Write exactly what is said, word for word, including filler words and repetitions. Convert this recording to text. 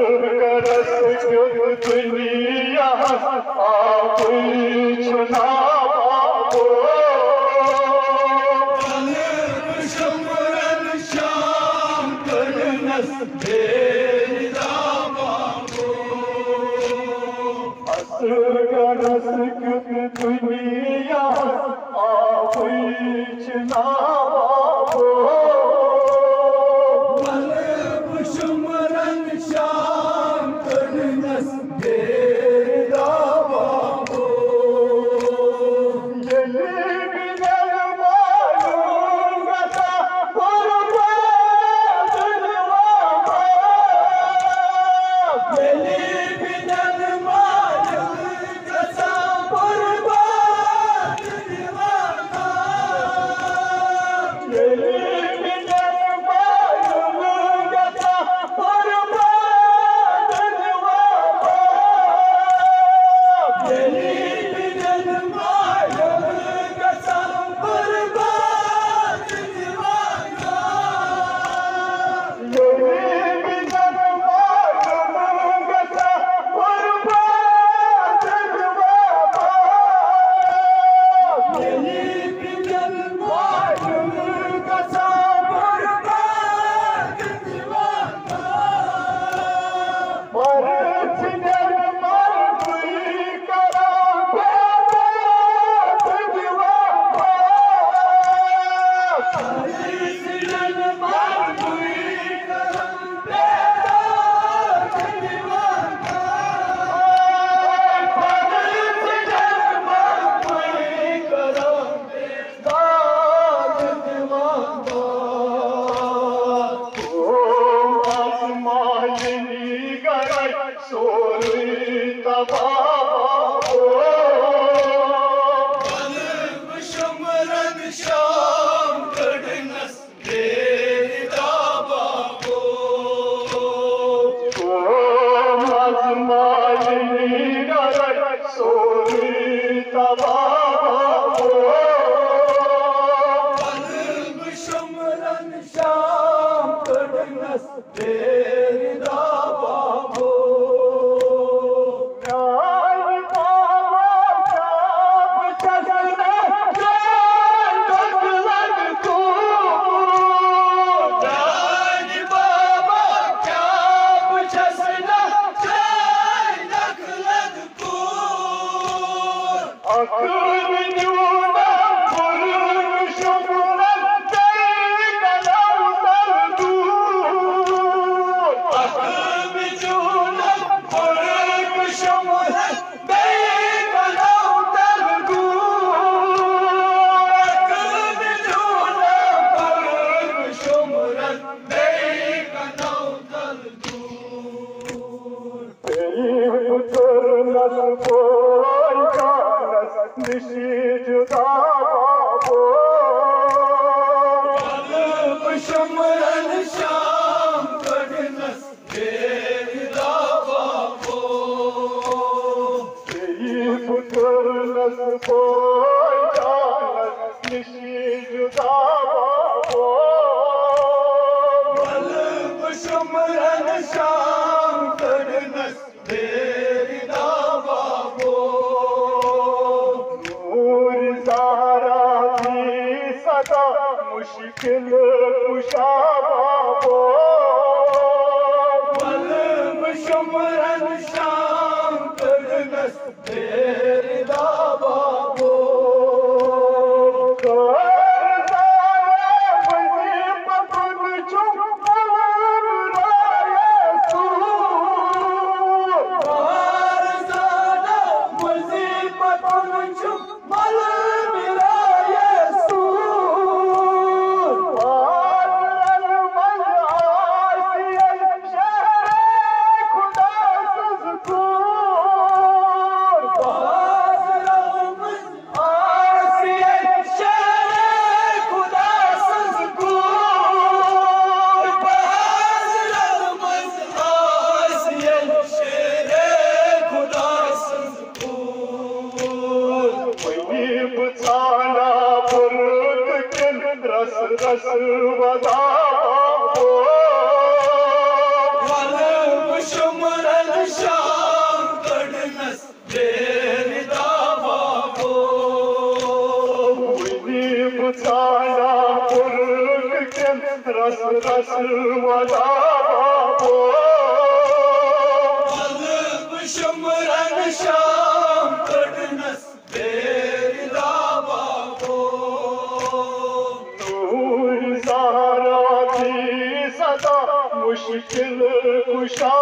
گرس کیُتھ دُنیاہس آبٕے چھُ ناوابو۔ شمرن شام کٔرنس بیرِ داوابو۔ اصل گرس کیُتھ دُنیاہس آبٕے چھُ ناوابو۔ مطلب شمرن شام کٔرنس بیرِ داوابو۔ ییٚلہِ بِدل معلوم گژھان قربان دِوان۔ ییٚلہِ بِدل معلوم گژھان قربان دِوان۔ ییٚلہِ بِدل معلوم گژھان قربان دِوان۔ ییٚلہِ بِدل معلوم گژھان قربان دِوان۔ سورُے تباہ گوٚو۔ شمرن شام کٔڑنس بیرِ داوابو۔ قوم از مالنی گرد سورُے تباہ گوٚو۔ شمرن شام کٔڑنس بیرِ داوابو۔ میانہِ بابا کیٛاہ بہٕ چھَس نہٕ جان بدلن کوٗر۔ میانہِ بابا کیٛاہ بہٕ چھَس نہٕ جان بدلن کوٗر۔ اکھ میلیون پھُلن شۄنٛگنس بیٚیہِ کلو تل دوٗر۔ اکھ میلیون پھُلن شۄنٛگنس بیٚیہِ کلو تل دوٗر۔ اکھ میلیون پھُلن شۄنٛگنس بیٚیہِ کلو تل دوٗر۔ بیٚیہِ پھُٹرنس پوے جانس نِشی جُدا بابو۔ شمرن شام کڑنس بیرِ داوابو۔ بیٚیہِ پھُٹرنس پوے جانس نِشی جُدا بابو۔ شمرن شام کڑنس بیرِ داوابو۔ نوٗر زہرا دی صدا مشکل کشا بابو۔ شمرن شام کڑنس بیرِ داوابو۔ کار زانا وظیفہ کُن چھُم پلان رایس سوٗر۔ کار زانا وظیفہ کُن چھُم پلان رایس سوٗر۔ بازرن منٛز آسہِ شہرِ خدا سٕنٛز کوٗر۔ بازرن منٛز آسہِ شہرِ خدا سٕنٛز کوٗر۔ بازرن منٛز آسہِ شہرِ خدا سٕنٛز کوٗر۔ وۄنۍ بہٕ ژھانڈا بُرٕ تہٕ کِنہٕ رس رس ودا بابو۔ وَلہٕ بہٕ شُمہٕ ودا بابو۔ قلب شمرن شام کڑنس بیر دا بابو۔ نور زہرا دی صدا مشکل کشا۔